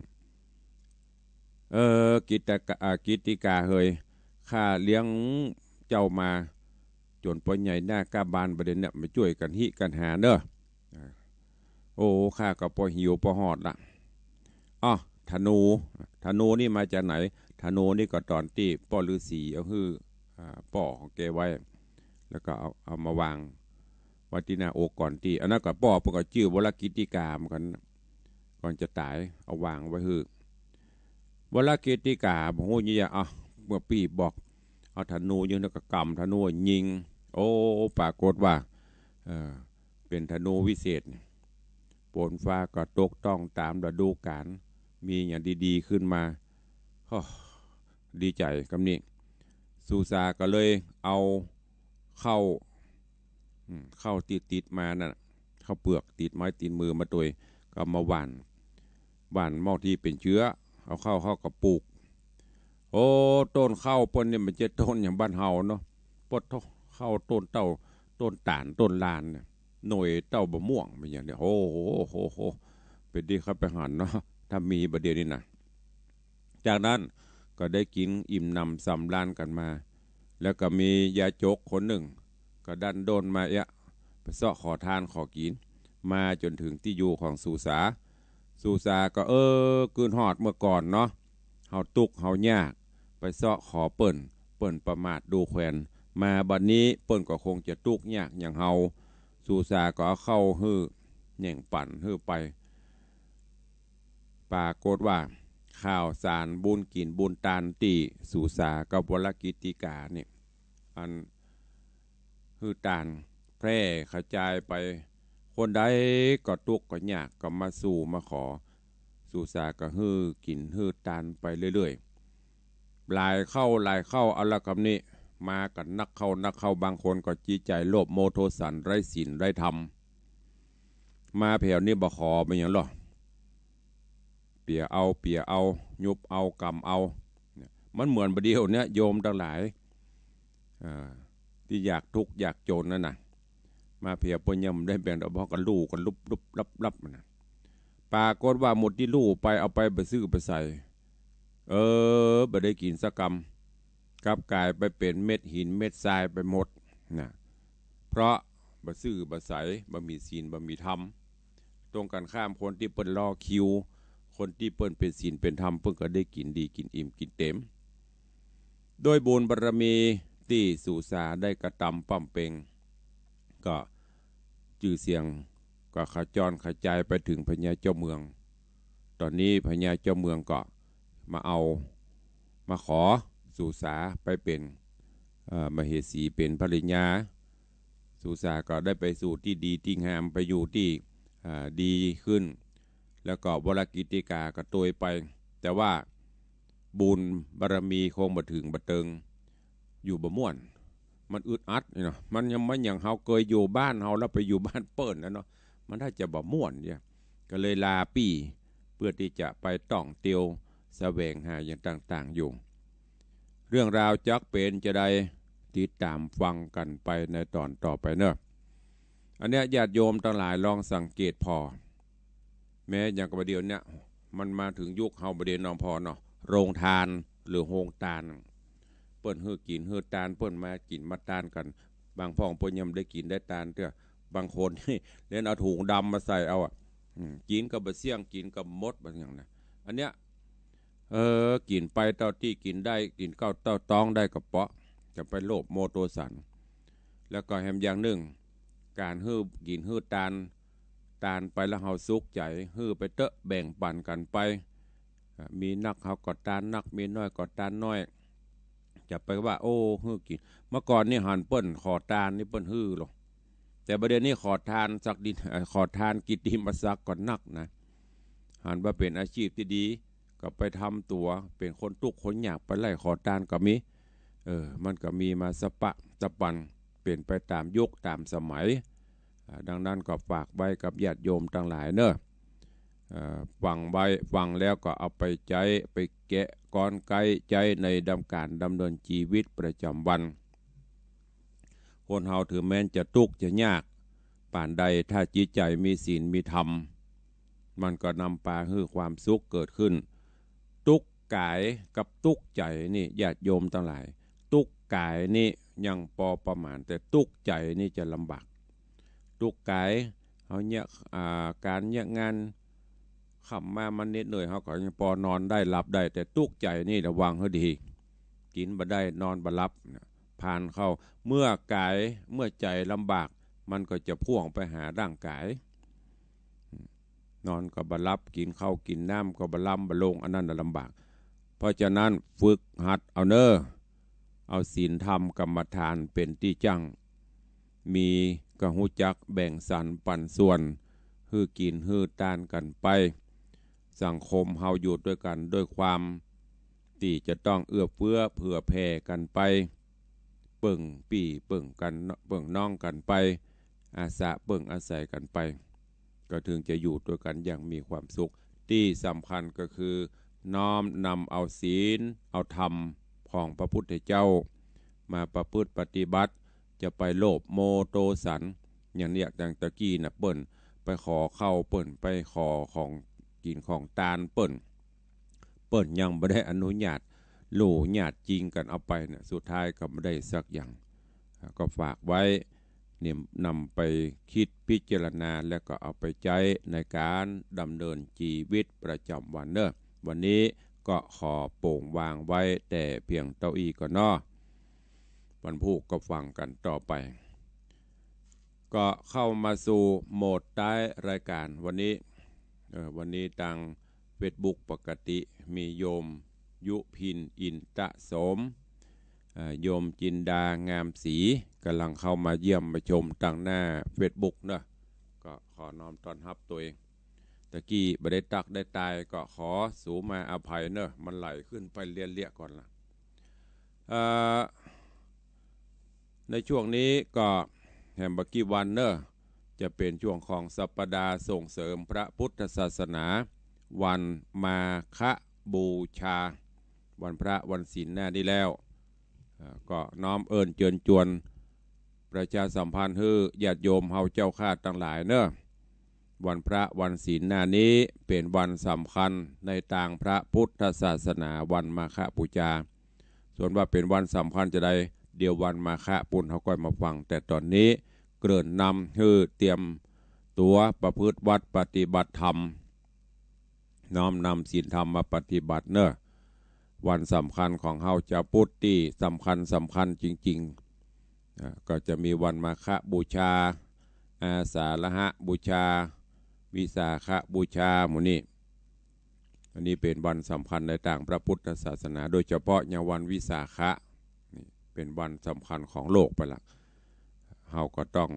เออ กิตติกา อ่า กิตติกาเหย ข้าเลี้ยงเจ้ามา จ๋นปอใหญ่หน้ากล้าบาน บ่าเดี่ยวนี้มาจ้วยกั๋นฮิกั๋นหาเน่อ อ่า โอ้ ข้าก็ปอหิวปอหอดละ อ้อ ธนู ธนูนี่มาจากไหน ธนูนี่ก็ต๋อนตี้ป้อฤๅษีเอาหื้อ อ่า ป้อของแกไว้ แล้วก็เอา เอามาวางไว้ตี้หน้าอกก่อนตี้ อันนั้นก็ป้อเปิ้นก็จื้อวรกิตติกาเหมือนกั๋น ก่อนจะต๋ายเอาวางไว้หื้อ วรกิตติกาบ่ฮู้ยี่หยัง อ่ะ เมื่อปี้บอก เอาธนูยิง แล้วก็ก๋ำธนูยิง โอ้ ปรากฏว่า เออ เป๋นธนูวิเศษ ฝนฟ้าก็ตกต้องต๋ามฤดูก๋าล มีหยังดีๆ ขึ้นมา โอ้ ดีใจ๋กำนี้ สุสาก็เลยเอาข้าว อืม ข้าวตี้ติดมานั่นน่ะ ข้าวเปือกติดไม้ติดมือมาตวย ก็เอามาหว่าน หว่านหม้องตี้เป๋นเจื๊อ เอาข้าว ข้าวก็ปลูก โอ้ ต้นข้าวเปิ้นนี่มันบ่ใจ้ต้นอย่างบ้านเฮาเนาะ ปะโธ่ ข้าวต้นเต้า ต้นต๋าล ต้นลานเนี่ย หน่วยเต้าบ่าม่วง แม่นหยังเนี่ย โอ้โห โห โห เป๋นตี้เข้าไปหันเนาะ ถ้ามีบ่าเดี่ยวนี้นะ จากนั้นก็ได้กิ๋นอิ่มหนำสำราญกั๋นมา แล้วก็มียาจกคนนึ่ง ก็ดันด้นมาเอ๊ะ ไปเซาะขอตานขอกิ๋น มาจ๋นเถิงตี้อยู่ของสุสา สุสาก็ เออ กึ๊ดฮอดเมื่อก่อนเนาะ เฮาตุ๊กข์เฮายาก ไปเซาะขอเปิ้น เปิ้นประมาทดูแควน มาบัดนี้เปิ้นก็คงจะตุ๊กข์ยากอย่างเฮา สุสาก็เอาข้าวหื้อ แหน่งปั๋นหื้อไป ปรากฏว่า ข่าวสารบุญกิ๋นบุญตานตี้สุสากับวรกิตติกานี่ อันหื้อตานแพร่ขจายไป คนใดก็ตุ๊กข์ก็ยากก็มาสู่มาขอ สุสาก็หื้อกิ๋นหื้อตานไปเรื่อยๆ หลายเข้าหลายเข้า เอาละกำนี้ มากั๋นนักเข้านักเข้า บางคนก็จิตใจ๋โลภโมโทสัน ไร้ศีลไร้ธรรม มาแผวนี้บ่ขอแม่นหยังลอ เปียเอา เปียเอา ยุบเอา ก๋ำเอา เนี่ย มันเหมือนบ่าเดี่ยวนี้ โยมตังหลาย อ่า ตี้อยากตุ๊กข์อยากจ๋นนั่นน่ะ มาแผวเปิ้นยังบ่ได้แบ่งดอก บ่ก็ลู่กั๋นลุบๆลับๆ นั่นน่ะ ปรากฏว่าหมู่ตี้ลู่ไป เอาไปบ่ซื่อบ่ใส เออ บ่ได้กิ๋นสักกำ กลับก๋ายไปเป๋นเม็ดหินเม็ดทรายไปหมดน่ะ เพราะบ่ซื่อบ่ใส บ่มีศีลบ่มีธรรม ตรงกั๋นข้าม คนตี้เปิ้นรอคิว คนตี้เปิ้นเป๋นศีลเป๋นธรรม เปิ้นก็ได้กิ๋นดีกิ๋นอิ่มกิ๋นเต๋ม โดยบุญบารมีตี้สุสาได้กระตำบำเพ็ง ก็จื้อเสียงก็ขจรขจายไปเถิงพญาเจ้าเมือง ต๋อนนี้พญาเจ้าเมืองก็มาเอา มาขอสุสาไปเป๋น เอ่อ มเหสีเป๋นภริยา สุสาก็ได้ไปสู่ตี้ดีตี้งาม ไปอยู่ตี้ อ่า ดีขึ้น แล้วก็วรกิตติกาก็ตวยไป แต่ว่าบุญบารมีคงบ่เถิงบ่เติง อยู่บ่ม่วน มันอึดอัดนี่เนาะ มันยัง มันอย่างเฮาเกยอยู่บ้านเฮาแล้วไปอยู่บ้านเปิ้นน่ะเนาะ มันถ้าจะบ่ม่วนเนี่ย ก็เลยลาปี้ เปื้อตี้จะไปต้องเตียวแสวงหาอย่างต่างๆ อยู่ เรื่องราวจักเป๋นจาใด ติดต๋ามฟังกั๋นไปในต๋อนต่อไปเนาะ อันเนี้ยญาติโยมตังหลายลองสังเกตผ่อ แม้อย่างกับบ่าเดี่ยวเนี้ย มันมาเถิงยุคเฮาบ่าเดี่ยวเนาะผ่อเนาะ โรงตานหรือโฮงตาน เปิ้นหื้อกิ๋นหื้อตาน เปิ้นมากิ๋นมาตานกั๋น บางพ่องเปิ้นยังบ่ได้กิ๋นได้ตานเตื้อ บางคนนี่เล่นเอาถุงดำมาใส่เอาอะ อืม กิ๋นก็บ่เสี้ยง กิ๋นก็หมด บ่าอย่างนั้น อันเนี้ย เออ กิ๋นไปเต้าตี้กิ๋นได้ กิ๋นเต้า เต้าต๊องได้ก็เปาะ จะไปโลภโมโทสัน แล้วก็แหมอย่างนึ่ง ก๋านหื้อกิ๋นหื้อตาน ตานไปแล้วเฮาสุขใจ๋ หื้อไปเต๊อะ แบ่งปั๋นกั๋นไป อ่ะ มีนักเฮาก็ตานนัก มีน้อยก็ตานน้อย จะไปว่า โอ้ หื้อกิ๋น เมื่อก่อนนี่หันเปิ้นขอตานนี่เปิ้นหื้อลอ แต่บ่าเดี่ยวนี้ขอทานศักดิน เอ่อ ขอทานกิตติมศักดิ์ก็นักนะ หันว่าเป๋นอาชีพตี้ดี ก็ไปทำตั๋วเป๋นคนตุ๊กข์คนยาก ไปไล่ขอตานก็มี เออ มันก็มีมาสะปะสะปัน เป๋นไปต๋ามยุคต๋ามสมัย อ่า ดังนั้นก็ฝากไว้กับญาติโยมตังหลายเน่อ เอ่อ ฟังไว้ ฟังแล้วก็เอาไปใจ๊ ไปแกะกลไกใจ๊ในดำ ก๋านดำเนินจีวิตประจ๋ำวัน คนเฮาเถิงแม้นจะตุ๊กข์จะยากป่านใด ถ้าจิตใจ๋มีศีลมีธรรม มันก็นำปาหื้อความสุขเกิดขึ้น ตุ๊กข์กายกับตุ๊กข์ใจ๋นี่ ญาติโยมตังหลาย ตุ๊กข์กายนี่ยังปอประมาณ แต่ตุ๊กข์ใจ๋นี่จะลำบาก ตุ๊กข์กาย เฮาเยียะ อ่า ก๋านเยียะงาน ค่ำมามันเหน็ดเหนื่อย เฮาก็ยังปอนอนได้หลับได้ แต่ตุ๊กข์ใจ๋นี่ระวังหื้อดี กิ๋นบ่ได้นอนบ่หลับนะ ผ่านเข้า เมื่อกายเมื่อใจ๋ลำบาก มันก็จะพ่วงไปหาร่างกาย นอนก็บ่หลับ กิ๋นข้าวกิ๋นน้ำก็บ่ลำบ่ลง อันนั้นน่ะลำบาก เพราะฉะนั้นฝึกหัดเอาเน่อ เอาศีลธรรมกรรมฐานเป๋นตี้จั่ง มีก็ฮู้จักแบ่งสรรปันส่วน หื้อกิ๋นหื้อตานกั๋นไป สังคมเฮาอยู่ตวยกั๋นตวยความตี้จะต้องเอื้อเฟื้อเผื่อแผ่กั๋นไป เปิ้งปี้เปิ้งกั๋น เปิ้งน้องกั๋นไป อาสาเปิ้งอาศัยกั๋นไป ก็เถิงจะอยู่ตวยกั๋นอย่างมีความสุข ตี้สำคัญก็คือน้อมนำเอาศีล เอาธรรมของพระพุทธเจ้า มาประพฤติปฏิบัติ จะไปโลภโมโทสัน อย่างเนี้ย อย่างตะกี้น่ะ เปิ้นไปขอข้าว เปิ้นไปขอของกิ๋นของตาน เปิ้น เปิ้นยังบ่ได้อนุญาต ลู่ญาติจริงกั๋นเอาไปน่ะ สุดท้ายก็บ่ได้สักอย่าง ก็ฝากไว้ เนี่ย นำไปกึ๊ดพิจารณา แล้วก็เอาไปใจ๊ในก๋านดำเนินจีวิตประจ๋ำวันเน่อ วันนี้ก็ขอโป๋งวางไว้แต่เพียงเต้าอี้ก่อนเนาะ วันพูกก็ฟังกั๋นต่อไป ก็เข้ามาสู่โหมดต๊ายรายก๋านวันนี้ เอ่อ วันนี้ตางเฟซบุ๊กปกติมีโยมยุพิน อินตะโสม เอ่อ โยมจินดางามศรี ก่ำลังเข้ามาเยี่ยมมาชมตางหน้าเฟซบุ๊กเนาะ ก็ขอน้อมต้อนฮับตวย ตะกี้บ่ได้ตั๊กได้ตาย ก็ขอสูมาอภัยเนาะ มันไหลขึ้นไปเลียะๆ ก่อนละ เอ่อ ในช่วงนี้ก็แหมบ่กี่วันเนาะ จะเป๋นช่วงของสัปดาห์ส่งเสริมพระพุทธศาสนา วันมาฆบูชา วันพระวันศีลหน้านี้แล้ว เอ่อ ก็น้อมเอิ้นเจิญจวน ประชาสัมพันธ์หื้อญาติโยมเฮาเจ้าข้าตังหลายเนาะ วันพระวันศีลหน้านี้เป๋นวันสำคัญในตางพระพุทธศาสนา วันมาฆบูชา ส่วนว่าเป๋นวันสำคัญจาใด เดี๋ยววันมาฆปุ้นเฮาก้อยมาฟัง แต่ต๋อนนี้เกริ่นนำหื้อเตรียมตั๋วประพฤติวัตรปฏิบัติธรรม น้อมนำศีลธรรมมาปฏิบัติเนาะ วันสำคัญของเฮาจาวพุทธตี้สำคัญสำคัญจริงๆ อ่า ก็จะมีวันมาฆบูชา อาสาฬหบูชา วิสาขบูชา หมู่นี้ อันนี้เป๋นวันสำคัญในตางพระพุทธศาสนา โดยเฉพาะยังวันวิสาขะ นี่เป๋นวันสำคัญของโลกไปละ เฮาก็ต้อง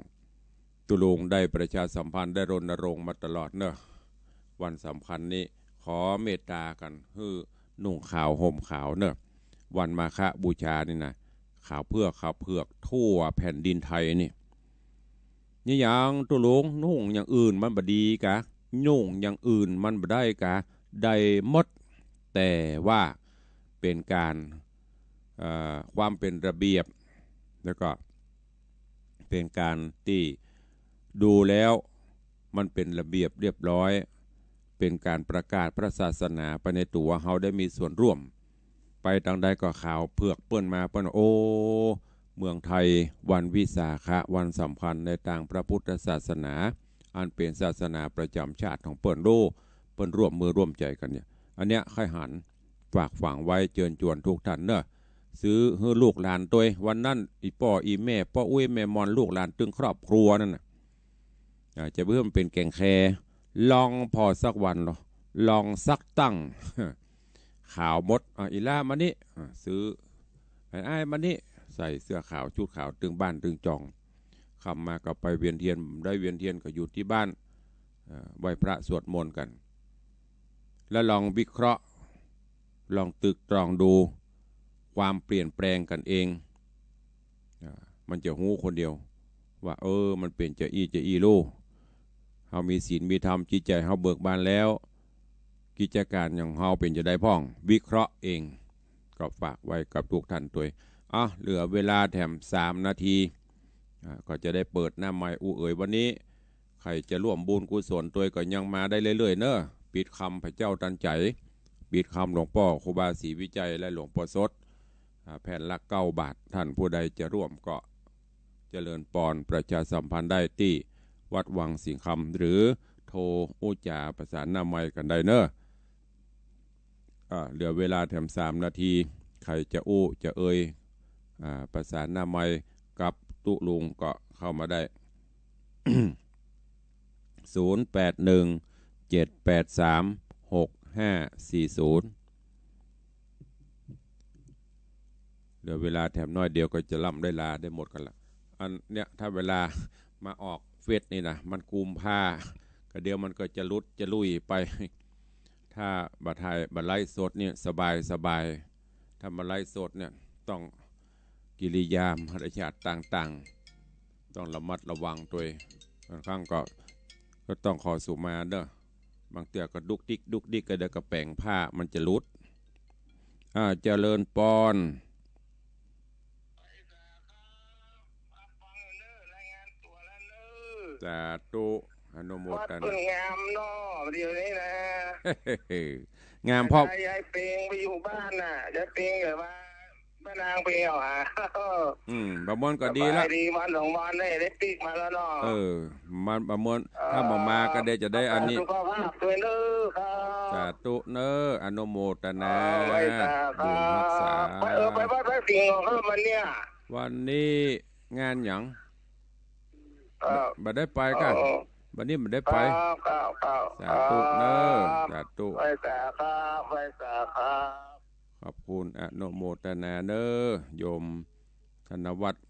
ตุ๊ลุงได้ประชาสัมพันธ์ ได้รณรงค์มาตลอดเนาะ วันสำคัญนี้ขอเมตต๋ากั๋นหื้อนุ่งขาวห่มขาวเนาะ วันมาฆบูชานี่นะ ขาวเผือก ขาวเผือกทั่วแผ่นดินไทยนี่ นี่หยังตุ๊ลุง นุ่งอย่างอื่นมันบ่ดีกา นุ่งอย่างอื่นมันบ่ได้กา ได้หมด แต่ว่าเป๋นก๋าน เอ่อ ความเป๋นระเบียบ แล้วก็เป๋นก๋านตี้ดูแล้วมันเป๋นระเบียบเรียบร้อย เป๋นก๋านประกาศพระศาสนาไปในตั๋ว เฮาได้มีส่วนร่วม ไปตางใดก็ขาวเผือกเปิ้นมา เปิ้น โอ้ เมืองไทย วันวิสาขะ วันสำคัญในตางพระพุทธศาสนา อันเป๋นศาสนาประจ๋ำชาติของเปิ้น โลก เปิ้นร่วมมือร่วมใจ๋กั๋นเนี่ย อันเนี้ยใค่หัน ฝากฝังไว้เจิญจวนทุกท่านเนาะ ซื้อหื้อลูกหลานตวย วันนั้นอี่ป้ออี่แม่ ป้ออุ๊ยแม่มอน ลูกหลานตึงครอบครัวนั่นน่ะ อ่า จะเพิ่มเป๋นแก่งแค ลองผ่อสักวันลอ ลองสักตั้ง ขาวหมด อ่า อี่ล้ามานี่ อ่า ซื้อ ไอ้อ้ายมานี่ ใส่เสื้อขาวชุดขาวตึงบ้านตึงจ่อง ค่ำมาก็ไปเวียนเตียน บ่ได้เวียนเตียนก็อยู่ตี้บ้าน เอ่อ ไหว้พระสวดมนต์กั๋น แล้วลองวิเคราะห์ ลองตรึกตรองดูความเปลี่ยนแปลงกั๋นเอง อ่า มันจะฮู้คนเดียวว่า เออ มันเป๋นจาอี้จาอี้ลูก เฮามีศีลมีธรรม จิตใจ๋เฮาเบิกบานแล้ว กิจก๋านของเฮาเป๋นจาใดพ่อง วิเคราะห์เอง ก็ฝากไว้กับทุกท่านตวย อ่ะ เหลือเวลาแถมสามนาที อ่า ก็จะได้เปิดหน้าไมค์อู้เอ๋ยวันนี้ ใผจะร่วมบุญกุศลตวยก็ยังมาได้เรื่อยๆ เนาะ ปิดค่ำพระเจ้าตันใจ๋ ปิดค่ำหลวงป้อครูบาศรีวิชัยและหลวงป้อสด อ่า แผ่นละเก้าบาท ท่านผู้ใดจะร่วมก็เจริญปอนประชาสัมพันธ์ได้ตี้วัดวังสิงห์คำ หรือโทรอู้จ๋าประสานหน้าไมค์กั๋นได้เนาะ อ่า เหลือเวลาแถมสามนาที ใผจะอู้จะเอ่ย อ่า ประสานหน้าไมค์กับตุ๊ลุงก็เข้ามาได้ ศูนย์แปดหนึ่ง เจ็ดแปดสาม หกห้าสี่ศูนย์ เหลือเวลาแถมน้อยเดียวก็จะล่ำได้ลาได้หมดกั๋นละ อันเนี้ย ถ้าเวลามาออกเฟซนี่นะ มันกุมภา ก็เดี๋ยวมันก็จะหลุดจะลุ่ยไป ถ้าบ่ถ่ายบ่ไลฟ์สดเนี่ยสบายสบาย ถ้ามาไลฟ์สดเนี่ยต้องกิริยามารยาทต่างๆ ต้องระมัดระวังตวย บางครั้งก็ ก็ต้องขอสุมาเนาะ บางเตื้อก็ดุกดิกดุกดิก ก็เดี๋ยวก็แป๋งผ้ามันจะหลุด อ่า เจริญปอน สาธุ อนุโมทนา วัดเปิ้นงามเนาะ เดี๋ยวนี้นะ งามเพราะ ยายเปงไปอยู่บ้านน่ะ ยายเปงแบบว่า แม่นางเปงเอาหา อืม บ่ม่วนก็ดีละ สบายดี วันสองวันได้ ได้ปิ๊กมาแล้วเนาะ เออ มันบ่ม่วน เออ ถ้าบ่มาก็ได้จะได้อันนี้ สุขภาพตวยเน้อครับ สาธุเน้อ อนุโมทนา เออ ไหว้สาครับ บุญฮักษา ไป เออ ไปวัดพระสิงห์ของเขาวันเนี้ย วันนี้งานหยัง ครับ บ่ได้ไปกะ เออ วันนี้บ่ได้ไป ครับ ครับ ครับ สาธุเน้อ ครับ สาธุ ไหว้สาครับ ไหว้สาครับ ขอบคุณ อนุโมทนาเน้อ โยมธนวัฒน์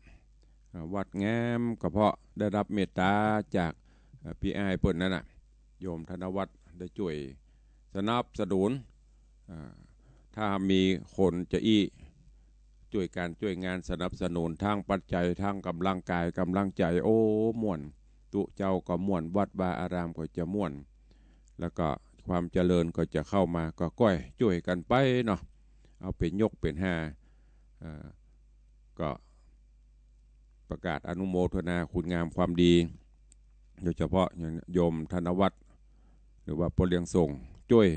อ่า วัดงามก็เพราะได้รับเมตตาจาก เอ่อ ปี้อ้ายเปิ้นนั่นน่ะ โยมธนวัฒน์ได้จ้วยสนับสนุน อ่า ถ้ามีคนจะอี้จ้วยก๋านจ้วยงานสนับสนุนทางปัจจัย ทางก๋ำลังกาย ก๋ำลังใจ๋ โอ้ ม่วน ตุ๊เจ้าก็ม่วน วัดวาอารามก็จะม่วน แล้วก็ความเจริญก็จะเข้ามา ก็ก้อยจ้วยกั๋นไปเนาะ เอาเป๋นยกเป๋นฮา เอ่อ ก็ประกาศอนุโมทนาคุณงามความดี โดยเฉพาะอย่างโยมธนวัฒน์ หรือว่าป้อเลี้ยงส่ง จ้วย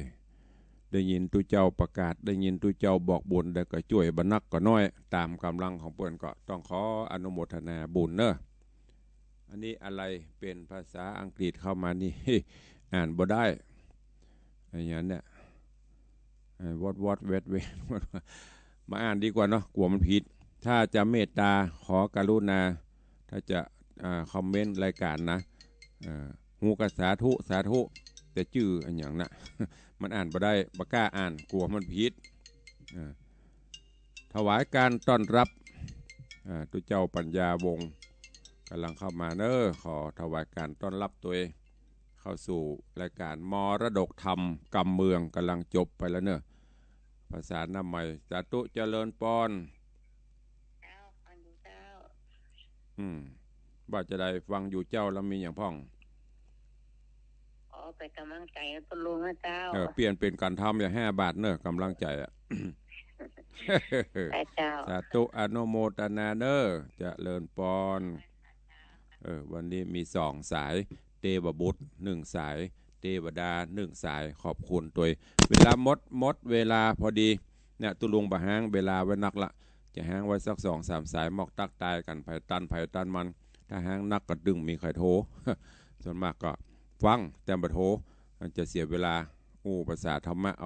ได้ยินตุ๊เจ้าประกาศ ได้ยินตุ๊เจ้าบอกบุญ ได้ก็จ้วยบ่นักก็น้อย ต๋ามก๋ำลังของเปิ้น ก็ต้องขออนุโมทนาบุญเน้อ อันนี้อะไรเป๋นภาษาอังกฤษเข้ามานี่ อ่านบ่ได้ อย่างเนี้ย เอ่อ วอดวอดแวดแวด มาอ่านดีกว่าเนาะ กั๋วมันผิด ถ้าจะเมตตาขอกรุณา ถ้าจะ อ่า คอมเมนต์รายก๋านนะ เอ่อ ฮู้ก็สาธุ สาธุ แต่จื้ออะหยังนะ มันอ่านบ่ได้ บ่กล้าอ่าน กั๋วมันผิด เอ่อ ถวายการต้อนรับ อ่า ตุ๊เจ้าปัญญาวงศ์ ก๋ำลังเข้ามาเน้อ ขอถวายการต้อนรับตวย เข้าสู่รายก๋านมรดกธรรมกำเมือง ก๋ำลังจบไปแล้วเน้อ ประสานหน้าไมค์ สาธุเจริญปอน เจ้า ฟังอยู่เจ้า อืม ว่าจะได้ฟังอยู่เจ้า แล้วมีหยังพ่อง อ๋อ เป๋นก๋ำลังใจ๋ตุ๊ลุงนะเจ้า เออ เปลี่ยนเป๋นก๋านทำอย่างห้าบาทเน้อ ก๋ำลังใจ๋อะ เจ้า สาธุอนุโมทนาเน้อ เจริญปอน เออ วันนี้มีสองสาย เตวบุตรหนึ่งสาย เตวดาหนึ่งสาย ขอบคุณตวย เวลาหมด หมดเวลาพอดี เนี่ย ตุ๊ลุงบ่ฮ้างเวลาไว้นักละ จะฮ้างไว้สักสองสามสาย มอกตั๊กตายกั๋น ใผตันใผตันมัน ถ้าฮ้างนักก็ตึงมีใผโทร ส่วนมากก็ฟังแต่บ่โทร มันจะเสียเวลา อู้ภาษาธรรมะ